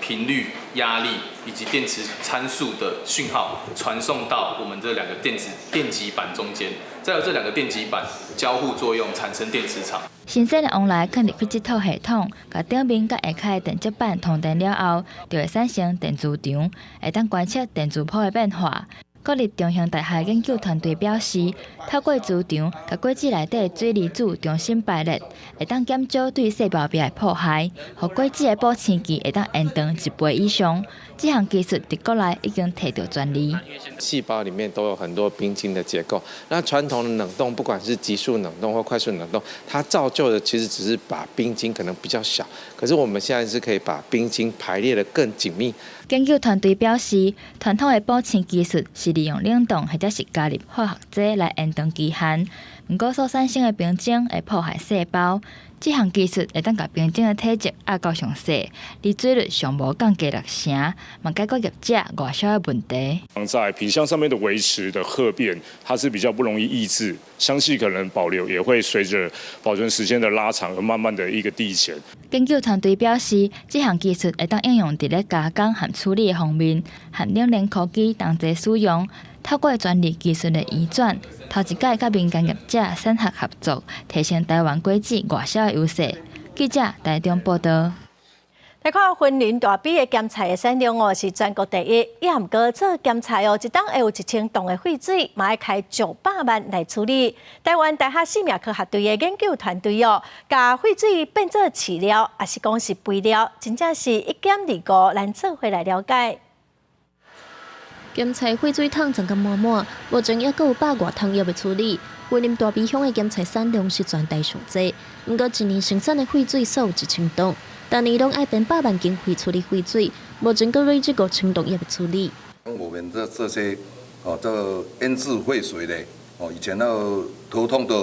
頻率、壓力以及電池參數的訊號傳送到我們這兩個電子電極板中間，再由這兩個電極板交互作用產生電磁場。新鮮的黃梨囥入去這套系統，共頂面佮下跤的電極板通電了後，就會產生電磁場，會當觀測電磁波的變化。國立中興大學研究團隊表示，透過磁場，共果子內底的水離子重新排列，會當減少對細胞壁的破壞，予果子的保鮮期會當延長一倍以上。這項技術佇國內已經提著專利。細胞裡面都有很多冰晶的結構。那傳統的冷凍，不管是急速冷凍或快速冷凍，它造就的其實只是把冰晶可能比較小，可是我們現在是可以把冰晶排列得更緊密。研究團隊表示，傳統的保鮮技術是利用冷凍或者是加入化學劑來延長期限，毋過所產生的冰晶會破壞細胞。這項技術會當共冰晶的體積壓到上細，離水率上無降低六成，嘛解決業者外銷的問題。在品相上面的維持的褐變，它是比較不容易抑制，香氣可能保留，也會隨着保存時間的拉長而慢慢的一個遞減。研究團隊表示，這項技術會當應用佇咧加工和處理的方面，和冷鏈科技同齊使用。透過專利技術的移轉，頭一擺佮民間業者產學合作，提升台灣果子外銷的優勢。記者台中報導。來看雲林大埤的鹹菜的產量哦，是全國第一。也毋過做鹹菜哦，一冬會有1000噸的廢水，嘛愛開900萬來處理。台灣大學生命科學隊的研究團隊哦，共廢水變做飼料，抑是講是肥料，真正是一兼二顧，咱做伙來了解。鹹菜廢水桶裝甲滿滿，目前猶閣有百外桶猶未處理。雲林大埤鄉的鹹菜產量是全台上濟，毋過一年生產的廢水數有1000噸，逐年攏愛編百萬經費處理廢水，目前閣累積5000噸猶未處理。我們這些哦，這個醃製廢水咧，哦，以前那個頭痛的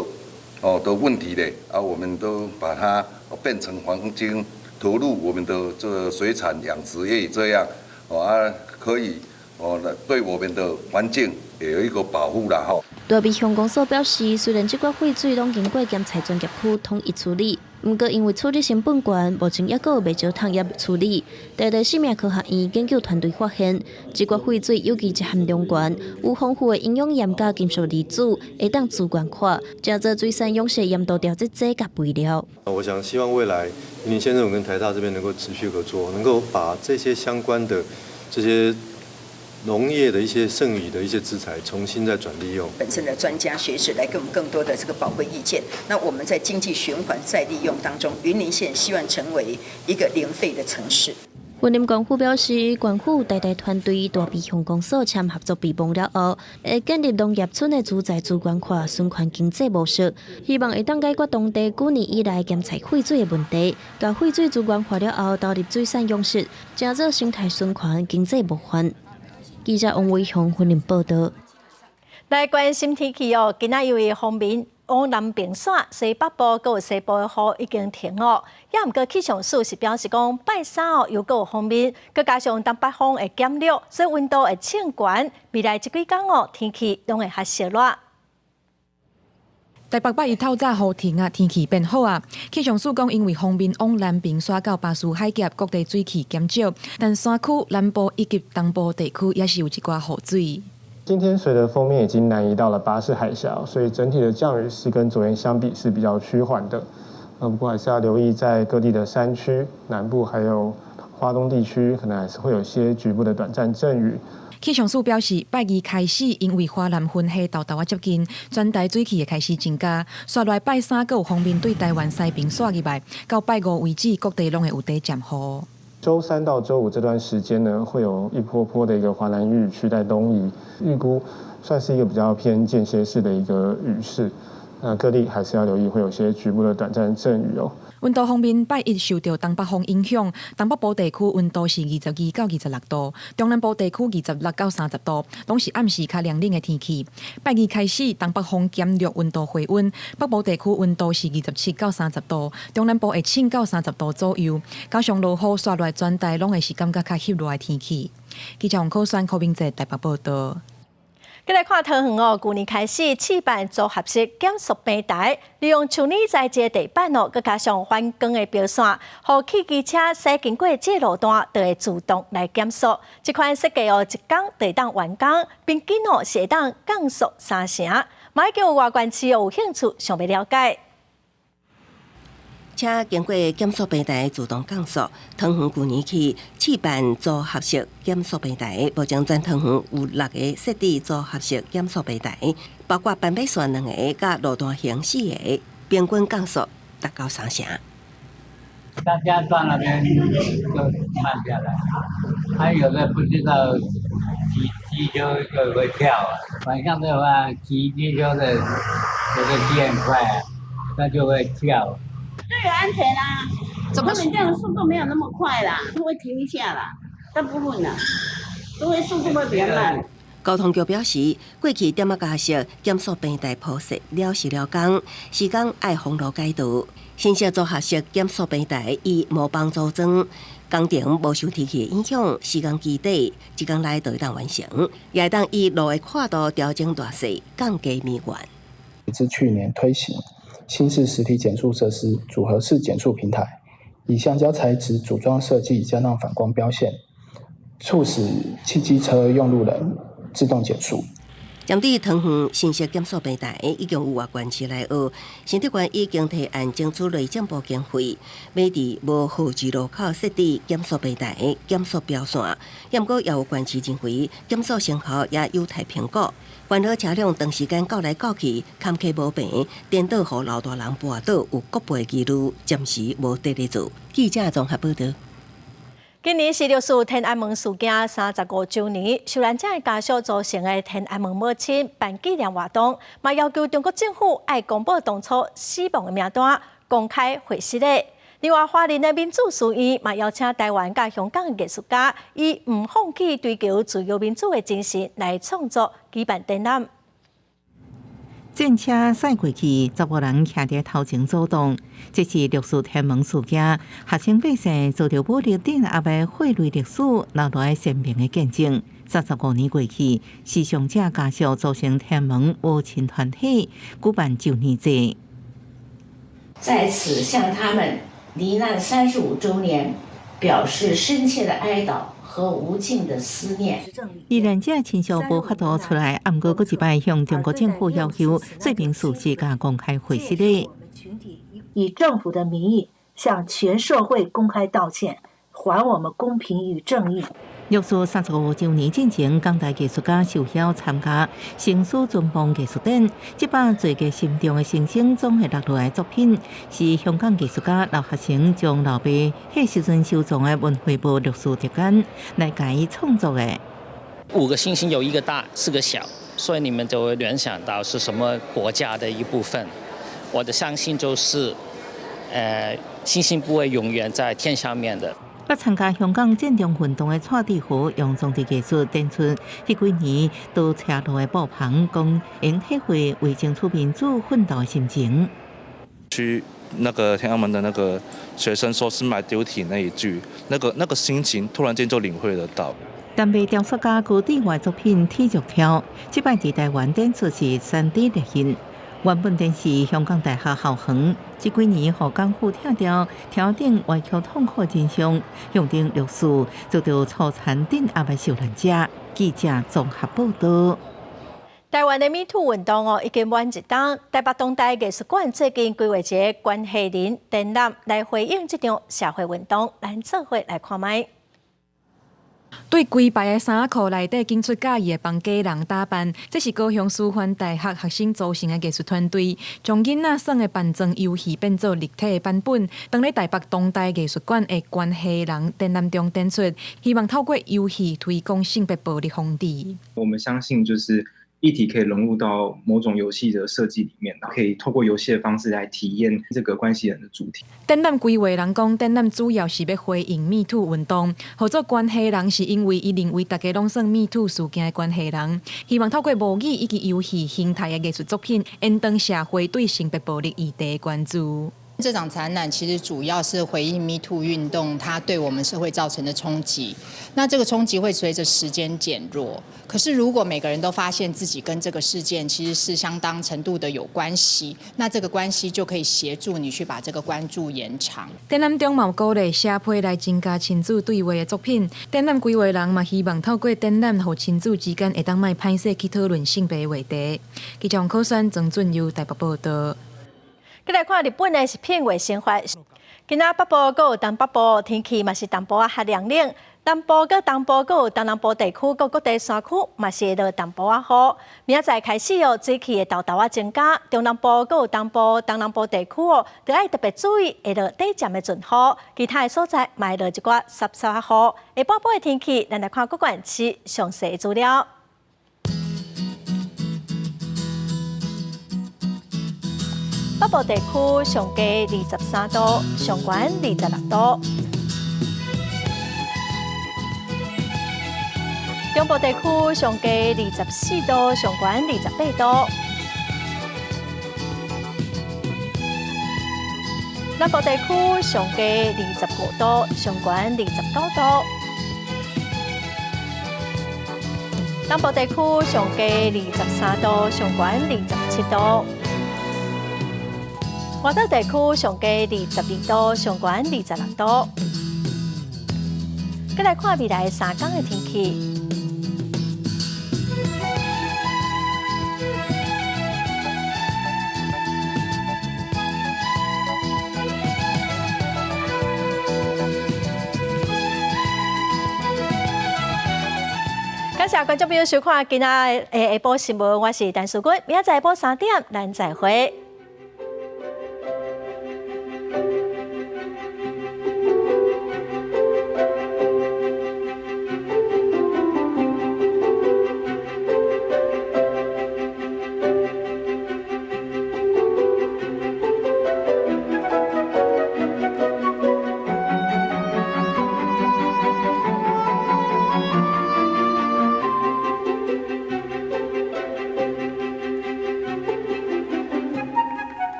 哦的問題咧，啊，我們都把它變成黃金，投入我們的這個水產養殖業，這樣哦啊可以哦，對我們的環境也有一個保護啦吼。大埤鄉公所表示，雖然這寡廢水攏經過鹹菜專業區統一處理，毋過因為處理成本懸，目前猶閣有袂少桶猶未處理。台大生命科學院研究團隊發現，這寡廢水有機質含量懸，有豐富的營養鹽佮金屬離子，會當資源化，成做水產養殖鹽度調節劑佮肥料。我想希望未來雲林縣政府跟台大這邊能夠持續合作，能夠把這些相關的這些農業的一些剩餘的一些資材重新再轉利用。本身的專家學者來給我們更多的這個寶貴意見。那我們在經濟循環再利用當中，雲林縣希望成為一個零廢的城市。雲林縣府表示，縣府台大團隊大埤鄉公所簽合作備忘了後，會建立農業村的資材資源化循環經濟模式，希望會當解決當地幾年以來鹹菜廢水的問題。共廢水資源化了後，投入水產養殖，成做生態循環經濟模範。記者王偉雄雲林報導。來關心天氣哦，今仔因為鋒面往南爿徙，所以北部閣有西部的雨已經停哦。也毋過氣象署是表示講，拜三哦又閣有鋒面，閣加上東北風會減弱，所以溫度會升懸。未來這幾工哦，天氣攏會較燒熱。台北拜一透早雨停啊，天氣變好啊。氣象署講，因為鋒面往南爿徙到巴士海峽，各地水汽減少，但山區南部以及東部地區也是有一寡雨水。今天隨著鋒面已經南移到了巴士海峽，所以整體的降雨是跟昨天相比是比較趨緩的。不過還是要留意在各地的山區、南部還有花東地區，可能還是會有些局部的短暫陣雨。氣象署表示，拜二開始，因為華南雲系沓沓仔接近，全台水汽會開始增加。紲落來拜三，閣有鋒面對台灣西爿徙入來，到拜五為止，各地攏會有佇漸雨。週三到週五這段時間呢，會有一波波的一個華南雨區在東移，預估算是一個比較偏間歇式的一個雨勢。那各地還是要留意，會有些局部的短暫陣雨哦。溫度方面，拜一受著東北風影響，東北部地區溫度是22到26度，中南部地區26到30度，攏是暗時較涼冷的天氣。拜二開始，東北風減弱，溫度回溫，北部地區溫度是27到30度，中南部會升到三十度左右。加上落雨，紲落來全台攏會是感覺較翕熱的天氣。記者王可選、柯明哲台北報導。閣來看桃園哦，舊年開始試辦組合式減速平台，利用樹乳材質的地板哦，閣加上反光的標線，予汽機車駛經過這路段，就會自動來減速。這款設計哦，一工就會當完工，平均哦是會當降速三成。嘛已經有外縣市有興趣想欲了解。車經過減速平台自動降速，桃園舊年起試辦組合式減速平台，目前全桃園有六个設置組合式減速平台，包括斑馬線兩个，佮路段行四个，平均降速達到三成。大家到那邊就慢下來，還有的不知道騎機車就會跳啊，晚上的話騎機車的有的騎很快啊，那就會跳。最有安全啦，他們這樣速度沒有那麼快啦，都會停一下啦，大部分啦，都會速度會比較慢。交通局表示，過去點仔加設減速平台鋪設了時了工，時間愛封路改道。新設組合式減速平台以模板組裝，工程無受天氣影響，時間基底一工內就會當完成，也會當依路的闊度調整大細，降低民怨。自去年推行新式實體減速設施組合式減速平台，以橡膠材質組裝設計，加上反光標線，促使汽機車用路人自動減速。針對桃園新設減速平台，已經有外縣市來學，新竹縣已經提案爭取內政部經費，欲佇無號誌路口設置減速平台、減速標線。毋過也有縣市認為減速成效也有待評估。煩惱車輛長時間到來到去，坎坷無平，顛倒予老大人跋倒，有國賠疑慮，暫時無佇咧做。記者綜合報導。今年是六四天安門事件35週年，受難者的家屬組成的天安門母親辦紀念活動，嘛要求中國政府愛公布當初死亡的名單，公開會實的。另外，花蓮的民主書院嘛邀請台灣佮香港的藝術家，以毋放棄追求自由民主的精神來創作舉辦展覽。戰車駛過去，15人徛佇頭前阻擋。這是六四天安門事件，學生百姓遭著武力鎮壓的血淚歷史留落來鮮明的見證。35年過去，死傷者家屬組成天安門母親團體，舉辦周年祭。在此向他們罹難35週年表示深切的哀悼和無盡的思念。罹難者親屬無法度出來，毋過閣一擺向中國政府要求說明事實，佮公開會實的。以政府的名義向全社會公開道歉，還我們公平與正義。六四35週年進前，港大藝術家受邀參加城市尊邦藝術展。這擺做個心中的星星總會落落來作品，是香港藝術家劉學成將老爸彼時陣收藏的文匯報六四特刊來共伊創作的。五個星星有一個大，四個小，所以你們就會聯想到是什麼國家的一部分。我的相信就是，星星不會永遠在天上面的。捌參加香港佔中運動的蔡志豪用裝置藝術展出，彼幾年到車路的布棚，講會體會為爭取民主奮鬥的心情。去那個天安門的那個學生說是 my duty 那一句，那個心情突然間就領會得到。台北雕塑家高志華作品《天竺跳》，這擺佇台灣展出是3D 列印。原本展示香港大學校園，這幾年予港府拆掉，調整歪曲痛苦真相，象徵六四遭到粗殘鎮壓的受難者。記者綜合報道。台灣的 Me Too 運動哦，已經滿一冬。台北當代藝術館最近規劃一个關係人展覽來回應這場社會運動，咱做伙來看覓。對規排的衫仔褲內底揀出佮意的放假人打扮，這是高雄師範大學學生組成的藝術團隊，將囡仔耍的扮裝遊戲變做立體的版本，當咧台北當代藝術館的關係人展覽中展出，希望透過遊戲推廣性別暴力防治。我們相信，就是議題可以融入到某種遊戲的設計裡面，可以透過遊戲的方式來體驗這個關係人的主題。展覽規劃人講，展覽主要是欲回應 Me Too 運動，號做關係人是因為伊認為大家攏算 Me Too 事件的關係人，希望透過模擬以及遊戲形態的藝術作品，延長社會對性別暴力議題的關注。這場展覽其實主要是回應 Me Too 運動，它對我們社會造成的衝擊。那這個衝擊會隨着時間減弱。可是如果每個人都發現自己跟這個事件其實是相當程度的有關係，那這個關係就可以協助你去把這個關注延長。展覽中嘛有鼓勵寫批來增加親子對話的作品。展覽規劃人嘛希望透過展覽，予親子之間會當莫歹勢去討論性別話題。記者王可選、曾俊佑台北報導。再來看日本的食品衛生法，今仔北部閣有東北部天氣嘛是淡薄仔較涼冷，南部閣東部閣有東南部地區閣各地山區嘛是會落淡薄仔雨。明仔載開始哦，水汽會沓沓仔增加，中南部閣有東部、東南部地區哦，著愛特別注意會落短暫的陣雨，其他的所在嘛會落一寡濕濕仔雨。下半晡的天氣，咱來看各縣市詳細的資料。北部地區上低23度，上懸26度；中部地區上低24度，上懸28度；南部地區上低25度，上懸29度；南部地區上低23度，上懸27度。外島地區上低22度，上懸26度。再來看未來3天的天氣。感謝觀眾朋友收看今仔的下晡新聞，我是陳淑君，明仔載下晡3點，咱再會。